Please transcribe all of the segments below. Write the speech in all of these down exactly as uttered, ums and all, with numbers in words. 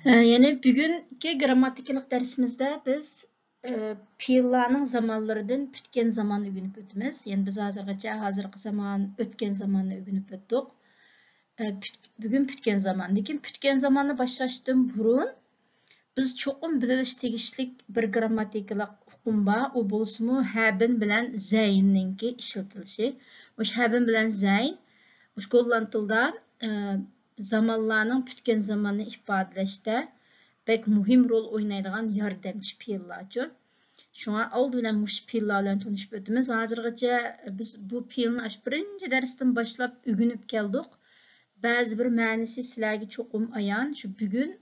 يەنى بۈگۈنكى گىرامماتىكىلىق دەرسىمىزدە بىز پېئىللارنىڭ زامانلىرىدىن پۈتكەن زاماننى ئۆگىنىپ ئۆتىمىز. يەنى بىز ھازىرغىچە ھازىرقى زامان، ئۆتكەن زاماننى ئۆگىنىپ ئۆتتۇق. بۈگۈن پۈتكەن زامان. لېكىن پۈتكەن زاماننى باشلاشتىن بۇرۇن بىز چوقۇم بىلىش تېگىشلىك بىر گىرامماتىكىلىق ئۇقۇم بار. ئۇ بولسىمۇ ھەبىن بىلەن زەيننىڭكى ئىشلىتىلىشى. مۇشۇ ھەبىن بىلەن زەين، مۇشۇ گوللاند تىلدا زامانلارنىڭ پۈتكەن زاماننى ئىپادىلەشتە بەك مۇھىم رول ئوينايدىغان ياردەمچى پېئىللارچۇ. شۇڭا ئالدى بىلەن مۇشۇ پېئىللار بىلەن تونۇشۇپ ئۆتىمىز. ھازىرغىچە بىز بۇ پېئىلنى ئاشۇ بىرىنچى دەرستىن باشلاپ ئۆگىنىپ كەلدۇق. بەزى بىر مەنىسى سىلەرگە چوقۇم ئايان. شۇ بۈگۈن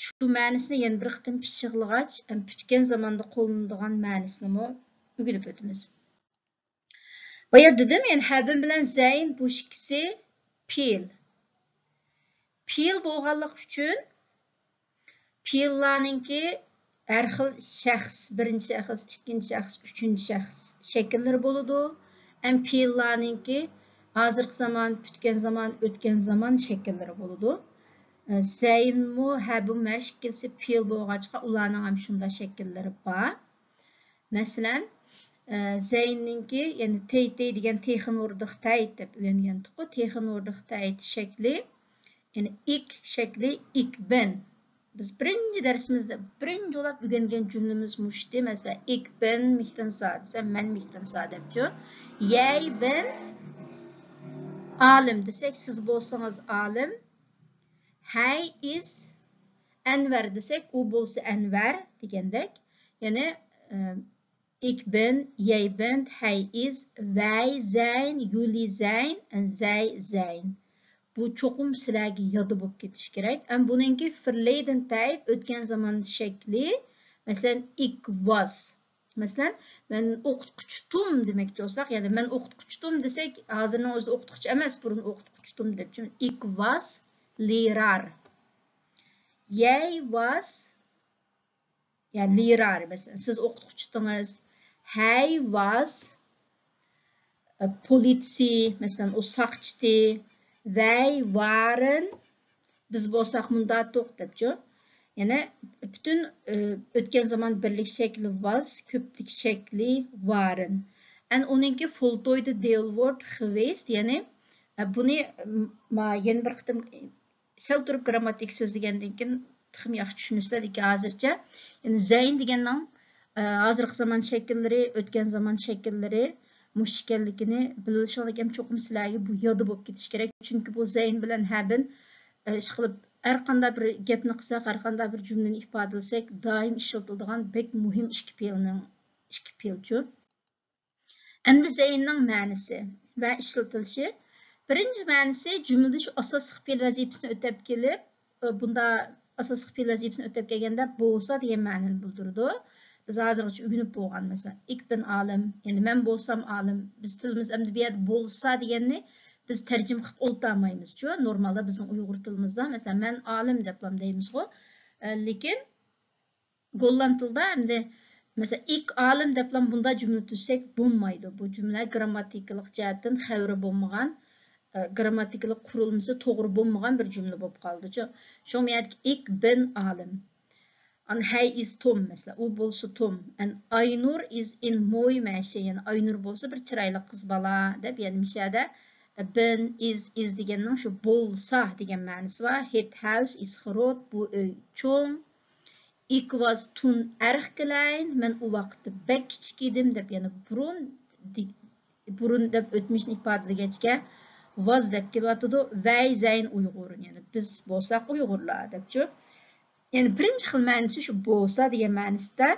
شۇ مەنىسىنى يەنە بىر قېتىم پىششىقلىغاچ، پۈتكەن زاماندا قوللىنىدىغان مەنىسىنىمۇ ئۆگىنىپ ئۆتىمىز. بايا دېدىم، يەنى ھەبىن بىلەن زەين بۇ ئىككىسى پېئىل. پېئىل بولغانلىقى ئۈچۈن پېئىللارنىڭكى ھەر خىل شەخس، بىرىنچى شەخس، ئىككىنچى شەخس، ئۈچىنچى شەخس شەكىللىرى بولىدۇ. ھەم پېئىللارنىڭكى ھازىرقى زامان، پۈتكەن زامان، ئۆتكەن زامان شەكىللىرى بولىدۇ. زەينمۇ، ھەبىنمۇ ھەر ئىككىلىسى پېئىل بولغاچقا، ئۇلارنىڭ ھەم شۇنداق شەكىللىرى بار. مەسىلەن، زەيننىڭكى، يەنى تېي تېي دېگەن تېخىن ئوردىخ تەيت دەپ ئۆگەنگەنتۇققۇ. تېخىن ئوردىخ تەيت شەكلى، يەنى ئىك شەكلى، ئىك بىن. بىز بىرىنچى دەرسىمىزدە بىرىنچى بولاپ ئۆگەنگەن جۈملىمىز مۇشتى. مەسىلەن، ئىك بىن مېھرىنسا دېسە، مەن مېھرىنسا دەپچۇ. يەي بىن ئالىم دېسەك، سىز بولسىڭىز ئالىم. ھەي ئىز ئەنۋەر دېسەك، ئۇ بولسا ئەنۋەر دېگەندەك. يەنى ئىك بىن، يەي بىن، ھەي ئىز، ۋەي زەين، يۇلى زەين، زەي زەين. بۇ چوقۇم سىلەرگە يادا بولۇپ كېتىشى كېرەك. ئەم بۇنىڭكى فىرلەيدىن تەيپ ئۆتكەن زامان شەكلى، مەسىلەن، ئىك ۋاز. مەسىلەن، مەن ئوقۇتقۇچىتۇم دېمەكچى بولساق، يەنى مەن ئوقۇتقۇچىتۇم دېسەك، ھازىرنىڭ ئۆزىدە ئوقۇتقۇچى ئەمەس، بۇرۇن ئوقۇتقۇچىتۇم دەپچۇ. ئىك ۋاز لىرار. يەي ۋاز، يەنى لىرار، مەسىلەن، سىز ئوقۇتقۇچىتىڭىز. ھەي ۋاز پولىتسىي، مەسىلەن، ئۇ ساقچىتى. ۋەي ۋارىن، بىز بولساق مۇنداتۇق دەپچۇ. يەنى پۈتۈن ئۆتكەن زامان بىرلىك شەكلى ۋاز، كۆپلۈك شەكلى ۋارىن. ئەن ئۇنىڭكى فولتويدا دېلۋورد خىۋېست، يەنى بۇنى يەنە بىر قېتىم سەل تۇرۇپ گىرامماتىكا سۆزلىگەندىن كېيىن تېخىمۇ ياخشى چۈشىنىسىلەر. لېكىن ھازىرچە، يەنى زەين دېگەننىڭ ھازىرقى زامان شەكىللىرى، ئۆتكەن زامان شەكىللىرى مۇشۇ ئىكەنلىكىنى بىلىۋېلىشىڭلار ھەم چوقۇم سىلەرگە بۇ يادا بولۇپ كېتىشى كېرەك. چۈنكى بۇ زەين بىلەن ھەبىن، ئىشقىلىپ، ھەر قانداق بىر گەپنى قىلساق، ھەر قانداق بىر جۈملىنى ئىپادىلىسەك، دائىم ئىشلىتىلىدىغان بەك مۇھىم ئىككى پېئىلنىڭ، ئىككى پېئىلچۇ. ئەمدى زەيننىڭ مەنىسى ۋە ئىشلىتىلىشى. بىرىنچى مەنىسى، جۈملىدە شۇ ئاساسلىق پېئىل ۋەزىپىسىنى ئۆتەپ كېلىپ، بۇندا ئاساسلىق پېئىل ۋەزىپىسىنى ئۆتەپ كەلگەندە بولسا دېگەن مەنىنى بىلدۈرىدۇ. بىز ھازىرغىچە ئۆگىنىپ بولغان، مەسىلەن، ئىك بىن ئالىم، يەنى مەن بولسام ئالىم. بىز تىلىمىز ئەمدى بۇ يەردە بولسا دېگەننى بىز تەرجىمە قىلىپ ئولتۇرمايمىزچۇ. نورمالدا بىزنىڭ ئۇيغۇر تىلىمىزدا، مەسىلەن، مەن ئالىم دەپلا دەيمىزغۇ. لېكىن گوللاند تىلىدا ئەمدى، مەسىلەن، ئىك ئالىم دەپلا بۇنداق جۈملە تۈزسەك بولمايدۇ. بۇ جۈملە گىرامماتىكىلىق جەھەتتىن خەۋىرى بولمىغان، گىرامماتىكىلىق قۇرۇلمىسى توغرا بولمىغان بىر جۈملە بولۇپ قالىدۇچۇ. شۇڭا مۇ يەردىكى ئىك بىن ئالىم. ئان ھەي ئىز توم، مەسىلەن، ئۇ بولسا توم. ئەن ئاينۇر ئىز ئىن موي مەشى، يەنى ئاينۇر بولسا بىر چىرايلىق قىز بالا دەپ، يەنى مىشەدە بىن ئىز ئىز دېگەننىڭ شۇ بولسا دېگەن مەنىسى بار. ھېت ھاوس ئىز خروت، بۇ ئۆي چوڭ. ئىك ۋاز تۇن ئەرخ كىلەين، مەن ئۇ ۋاقىتتا بەك كىچىك ئىدىم دەپ، يەنى بۇرۇن، بۇرۇن دەپ ئۆتمۈشنى ئىپادىلىگەچكە، ۋاز دەپ كېلىۋاتىدۇ. ۋەي زەين ئۇيغۇرۇن، يەنى بىز بولساق ئۇيغۇرلار دەپچۇ. يەنى بىرىنچى خىل مەنىسى شۇ بولسا دېگەن مەنىسىدە.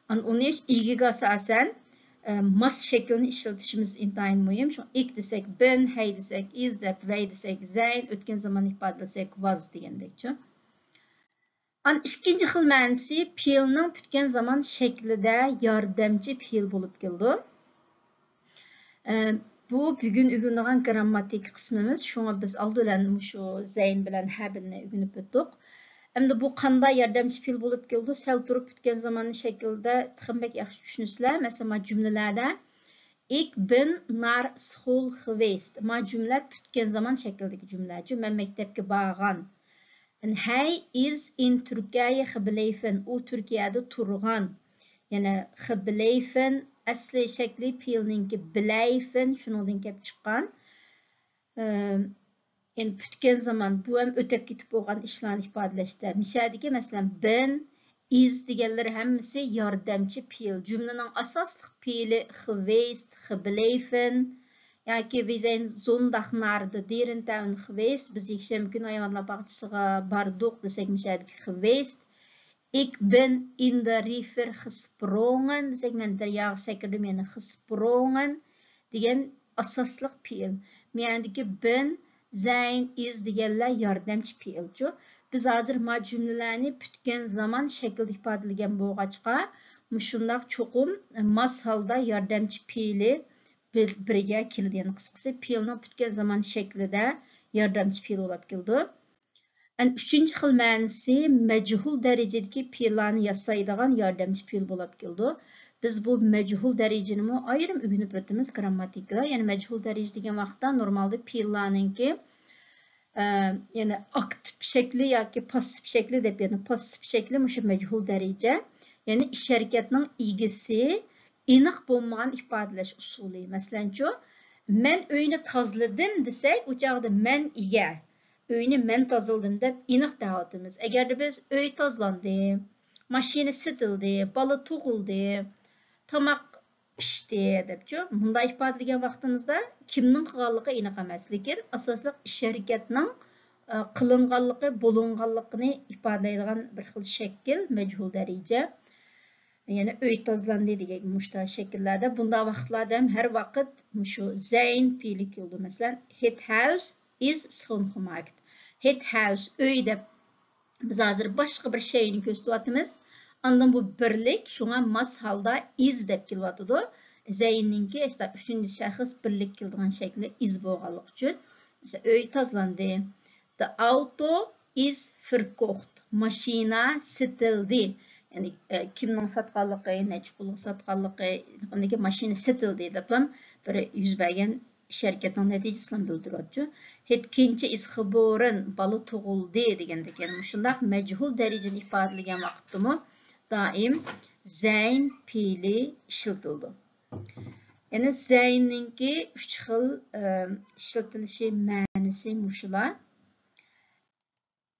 ئان ئۇنى ئىگىگە ئاساسەن ماس شەكىلنى ئىشلىتىشىمىز ئىنتايىن مۇھىم. شۇ ئىك دېسەك بىن، ھەي دېسەك ئىز دەپ، ۋەي دېسەك زەين، ئۆتكەن زامان ئىپادىلىسەك ۋاز دېگەندەكچۇ. ئان ئىككىنچى خىل مەنىسى پېئىلنىڭ پۈتكەن زامان شەكلىدە ياردەمچى پېئىل بولۇپ كېلىدۇ. بۇ بۈگۈن ئۆگىنىدىغان گىرامماتىكا قىسمىمىز، شۇڭا بىز ئالدى بىلەن مۇشۇ زەين بىلەن ھەبىننى ئۆگىنىپ ئۆتتۇق. ئەمدى بۇ قانداق ياردەمچى پېئىل بولۇپ كېلىدۇ؟ سەل تۇرۇپ پۈتكەن زاماننى شەكلىدە تېخىمۇ بەك ياخشى چۈشىنىسىلەر. مەسىلەن، ما جۈملىلەردە ئىك بىن نار سخول خىۋېست. ما جۈملە پۈتكەن زامان شەكلىدىكى جۈملەچۇ. مەن مەكتەپكە بارغان. He is in Türkiye gebleven. ئۇ تۈركىيەدە تۇرغان. يەنى gebleven ئەسلى شەكلى پېئىلنىڭكى bleiben، شۇنىڭدىن كېلىپ چىققان. ئەم، يەنى پۈتكەن زامان، بۇ ھەم ئۆتەپ كېتىپ بولغان ئىشلارنى ئىپادىلەشتە. مىشەدىكى، مەسىلەن، bin، is دېگەنلىرى ھەممىسى ياردەمچى پېئىل. جۈملىنىڭ ئاساسلىق پېئىلى gewesen، gebleven ياكى wir sind Sonntag nach der Dierentuin geweest. بىز يەكشەنبە كۈنى ھايۋانلار باغچىسىغا باردۇق دېسەك، مىشەدىكى geweest. Ich bin in de rivier gesprongen دېسەك، مەن دەرياغا سەكرىدىم، يەنى gesprongen دېگەن ئاساسلىق پېئىل. مىيەندىكى bin، sein، is دېگەنلەر ياردەمچى پېئىلچۇ. بىز ھازىر ما جۈملىلەرنى پۈتكەن زامان شەكلىدە ئىپادىلىگەن بولغاچقا، مۇشۇنداق چوقۇم ماس ھالدا ياردەمچى پېئىلى بىر، بىرگە كېلىدۇ. يەنى قىسقىسى، پېئىلنىڭ پۈتكەن زامان شەكلىدە ياردەمچى پېئىل بولاپ كېلىدۇ. ئەنە ئۈچىنچى خىل مەنىسى مەجھۇل دەرىجىدىكى پېئىللارنى ياسايدىغان ياردەمچى پېئىل بولاپ كېلىدۇ. بىز بۇ مەجھۇل دەرىجىنىمۇ ئايرىم ئۆگىنىپ ئۆتىمىز گرامماتىكىدا. يەنى مەجھۇل دەرىجە دېگەن ۋاقىتتا نورمالدا پېئىللارنىڭكى، ئە، يەنى ئاكتىپ شەكلى ياكى پاسسىپ شەكلى دەپ، يەنى پاسسىپ شەكلى مۇشۇ مەجھۇل دەرىجە. يەنى ئىش ھەرىكەتنىڭ ئىگىسى ئېنىق بولمىغان ئىپادىلەش ئۇسۇلى. مەسىلەنچۇ، مەن ئۆينى تازىلىدىم دېسەك، ئۇ چاغدا مەن ئىگە. ئۆينى مەن تازىلىدىم دەپ ئېنىق دەۋاتىمىز. ئەگەردە بىز ئۆي تازىلاندى، ماشىنا سېتىلدى، بالا تۇغۇلدى، تاماق پىشتى دەپچۇ، مۇنداق ئىپادىلىگەن ۋاقتىمىزدا كىمنىڭ قىلغانلىقى ئېنىق ئەمەس، لېكىن ئاساسلىق ئىش ھەرىكەتنىڭ، ئە، قىلىنغانلىقى، بولۇنغانلىقىنى ئىپادىلەيدىغان بىر خىل شەكىل، مەجھۇل دەرىجە. يەنى ئۆي تازىلاندى دېگەن مۇشۇنداق شەكىللەردە، بۇنداق ۋاقىتلاردا ھەم ھەر ۋاقىت مۇشۇ زەين پېئىلى كېلىدۇ. مەسىلەن، het huis is schoongemaakt. Het huis، ئۆي دەپ بىز ھازىر باشقا بىر شەينى كۆرسىتىۋاتىمىز. ئاندىن بۇ بىرلىك، شۇڭا ماس ھالدا is دەپ كېلىۋاتىدۇ. زەيننىڭكى ئۈچىنچى شەخس بىرلىك كېلىدىغان شەكلى is بولغانلىقى ئۈچۈن. مەسىلەن، ئۆي تازىلاندى. The auto is verkocht. ماشىنا سېتىلدى. يەنى، ئە، كىمنىڭ ساتقانلىقى، نەچچە پۇلغا ساتقانلىقى، ماشىنا سېتىلدى دەپلا بىر يۈز بەرگەن ئىش ھەرىكەتنىڭ نەتىجىسىنى بىلدۈرۈۋاتىدۇ. Het kindje is geboren، بالا تۇغۇلدى دېگەندەك، يەنى مۇشۇنداق مەجھۇل دەرىجىنى ئىپادىلىگەن ۋاقىتتىمۇ دائىم زەين پېئىلى ئىشلىتىلىدۇ. يەنى زەيننىڭكى ئۈچ خىل، ئە، ئىشلىتىلىشى، مەنىسى مۇشۇلار.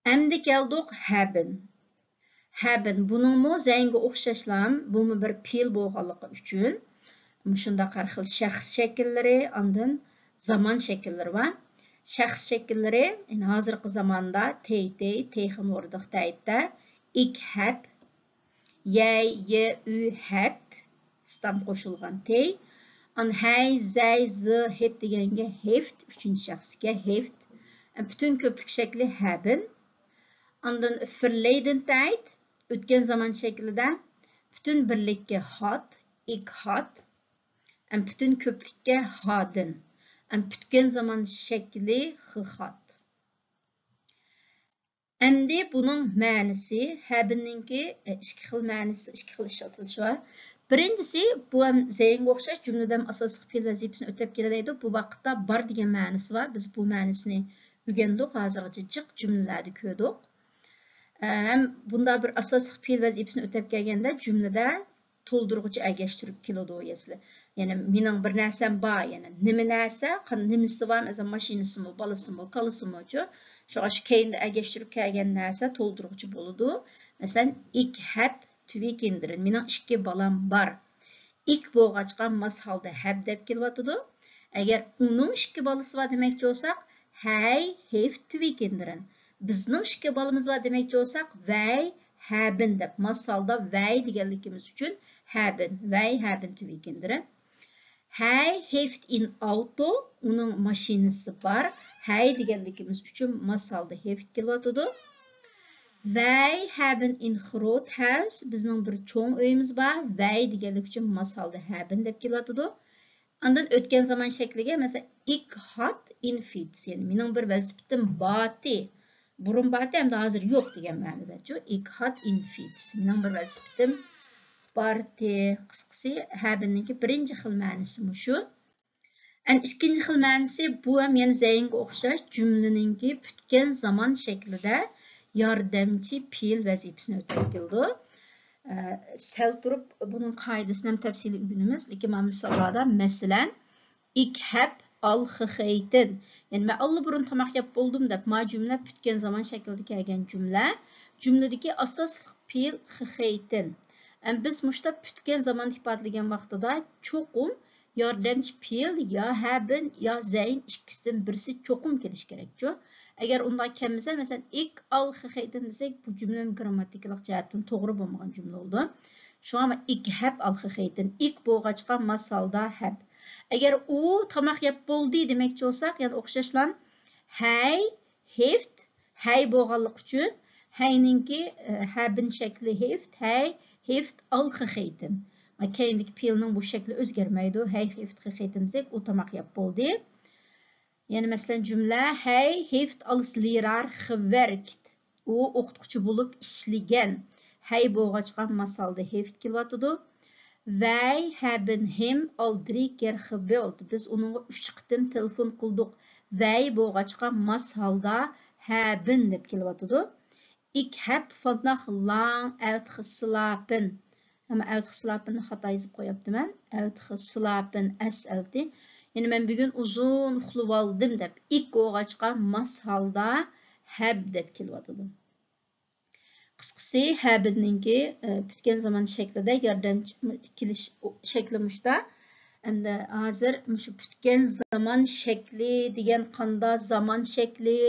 ئەمدى كەلدۇق haben. Haben، بۇنىڭمۇ زەينگە ئوخشاشلا، بۇمۇ بىر پېئىل بولغانلىقى ئۈچۈن، مۇشۇنداق ھەر خىل شەخس شەكىللىرى، ئاندىن زامان شەكىللىرى بار. شەخس شەكىللىرى، يەنى ھازىرقى زاماندا تېي، تېي، تېخىن ۋوردىغ تەيتتە، ئىك ھەپ، يەي، يې، ئۈ، ھەپت، ستام قوشۇلغان تېي. ئان ھەي، زەي، زى، ھېت دېگەنگە ھېفت، ئۈچىنچى شەخسكە ھېفت. ئەن پۈتۈن كۆپلۈك شەكلى ھەبىن. ئاندىن فىرلەيدىن تەيت، ئۆتكەن زامان شەكلىدە، پۈتۈن بىرلىككە ھات، ئىك ھات. ئەن پۈتۈن كۆپلۈككە ھادىن. ئەن پۈتكەن زامان شەكلى خىخات. ئەمدى بۇنىڭ مەنىسى، ھەبىننىڭكى، ئىككى خىل مەنىسى، ئىككى خىل ئىشلىتىلىشى بار. بىرىنچىسى، بۇ ھەم زەينگە ئوخشاش جۈملىدە ھەم ئاساسلىق پېئىل ۋەزىپىسىنى ئۆتەپ كېلەلەيدۇ. بۇ ۋاقىتتا بار دېگەن مەنىسى بار. بىز بۇ مەنىسىنى ئۆگەندۇق، ھازىرغىچە جىق جۈملىلەردە كۆردۇق. ھەم بۇنداق بىر ئاساسلىق پېئىل ۋەزىپىسىنى ئۆتەپ كەلگەندە جۈملىدە تولدۇرغۇچى ئەگەشتۈرۈپ كېلىدۇ ئەسلى. يەنى مېنىڭ بىر نەرسەم بار، يەنى نېمە نەرسە، قان-، نېمىسى بار، مەسىلەن، ماشىنىسىمۇ، بالىسىمۇ، كالىسىمۇچۇ. شۇڭا شۇ كەينىدە ئەگەشتۈرۈپ كەلگەن نەرسە تولدۇرغۇچى بولىدۇ. مەسىلەن، ich hab twee kinderen، مېنىڭ ئىككى بالام بار. ئىك بولغاچقا ماس ھالدا ھەب دەپ كېلىۋاتىدۇ. ئەگەر ئۇنىڭ ئىككى بالىسى بار دېمەكچى بولساق، hij heeft twee kinderen. بىزنىڭ ئىككى بالىمىز بار دېمەكچى بولساق، wij hebben دەپ ماس ھالدا wij دېگەنلىكىمىز ئۈچۈن haben، wij hebben twee kinderen. Hij heeft een auto، ئۇنىڭ ماشىنىسى بار. Hij دېگەنلىكىمىز ئۈچۈن ماس ھالدا heeft كېلىۋاتىدۇ. Wij hebben een groot huis، بىزنىڭ بىر چوڭ ئۆيىمىز بار. Wij دېگەنلىك ئۈچۈن ماس ھالدا haben دەپ كېلىۋاتىدۇ. ئاندىن ئۆتكەن زامان شەكلىگە، مەسىلەن، ik had een fiets، يەنى مېنىڭ بىر ۋېلىسىپىتىم بارتى. بۇرۇن بارتى، ئەمدى ھازىر يوق دېگەن مەنىدە. چۇ، ik had een fiets، مېنىڭ بىر ۋېلىسىپىتىم بارتى. قىسقىسى، هابنىڭكى بىرىنچى خىل مەنىسى مۇشۇ. ئەن ئىككىنچى خىل مەنىسى، بۇ ھەم يەنە زەينگە ئوخشاش جۈملىنىڭكى پۈتكەن زامان شەكلىدە ياردەمچى پېئىل ۋەزىپىسىنى ئۆتەپ كېلىدۇ. ئە، سەل تۇرۇپ بۇنىڭ قائىدىسىنى ھەم تەپسىلىي ئۆگىنىمىز. لېكىن مانا مىساللاردا، مەسىلەن، ئىك ھەپ ئال خېخەيتىن. يەنى مەن ئاللىبۇرۇن تاماق يەپ بولدۇم دەپ، ما جۈملە پۈتكەن زامان شەكلىدە كەلگەن جۈملە. جۈملىدىكى ئاساسلىق پېئىل خېخەيتىن. ئەم، بىز مۇشتا پۈتكەن زاماندا ئىپادىلىگەن ۋاقتىدا چوقۇم ياردەمچى پېئىل يا ھەبىن يا زەين ئىككىسىدىن بىرسى چوقۇم كېلىشى كېرەكچۇ. ئەگەر ئۇنداق كەلمىسە، مەسىلەن، ئىك ئال خېخەيتىن دېسەك، بۇ جۈملە گىرامماتىكىلىق جەھەتتىن توغرا بولمىغان جۈملە بولىدۇ. شۇڭا ئىك ھەپ ئال خېخەيتىن، ئىك بولغاچقا ماس ھالدا ھەب. ئەگەر ئۇ تاماق يەپ بولدى دېمەكچى بولساق، يەنە ئوخشاشلا ھەي، ھېفت، ھەي بولغانلىقى ئۈچۈن ھەينىڭكى، ئە، ھەبىن شەكلى ھېفت، ھەي، ھېفت ئال خېخەيتىن. كەينىدىكى پېئىلنىڭ بۇ شەكلى ئۆزگەرمەيدۇ. ھەي، ھېفت خېخەيتىن دېسەك، ئۇ تاماق يەپ بولدى. يەنە مەسىلەن، جۈملە، ھەي، ھېفت ئالس لىرار خېۋەركت. ئۇ ئوقۇتقۇچى بولۇپ ئىشلىگەن. ھەي بولغاچقا ماس ھالدا ھېفت كېلىۋاتىدۇ. ۋەي ھەبىن ھېم ئالدرى گېرخېبىلد. بىز ئۇنىڭغا ئۈچ قېتىم تېلېفون قىلدۇق. ۋەي بولغاچقا ماس ھالدا ھەبىن دەپ كېلىۋاتىدۇ. ئىك ھەب فانناخ لانگ ئەۋتخسلاپىن. ئەمما ئەۋتخسلاپىننى خاتا يېزىپ قويۇپتىمەن. ئەۋتخسلاپىن ئەس ئەلتى. يەنى مەن بۈگۈن ئۇزۇن ئۇخلىۋالدىم دەپ، ئىك بولغاچقا ماس ھالدا ھەب دەپ كېلىۋاتىدۇ. قىسقىسى، ھەبىننىڭكى، ئە، پۈتكەن زامان شەكلىدە ياردەمچى كېلىش شەكلى مۇشتا. ئەمدى ھازىر مۇشۇ پۈتكەن زامان شەكلى دېگەن قاندا زامان شەكلى،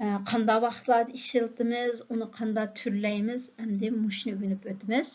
ئە، قاندا ۋاقىتلاردا ئىشلىتىمىز، ئۇنى قاندا تۈرلەيمىز، ئەمدى مۇشۇنى ئۆگىنىپ ئۆتىمىز.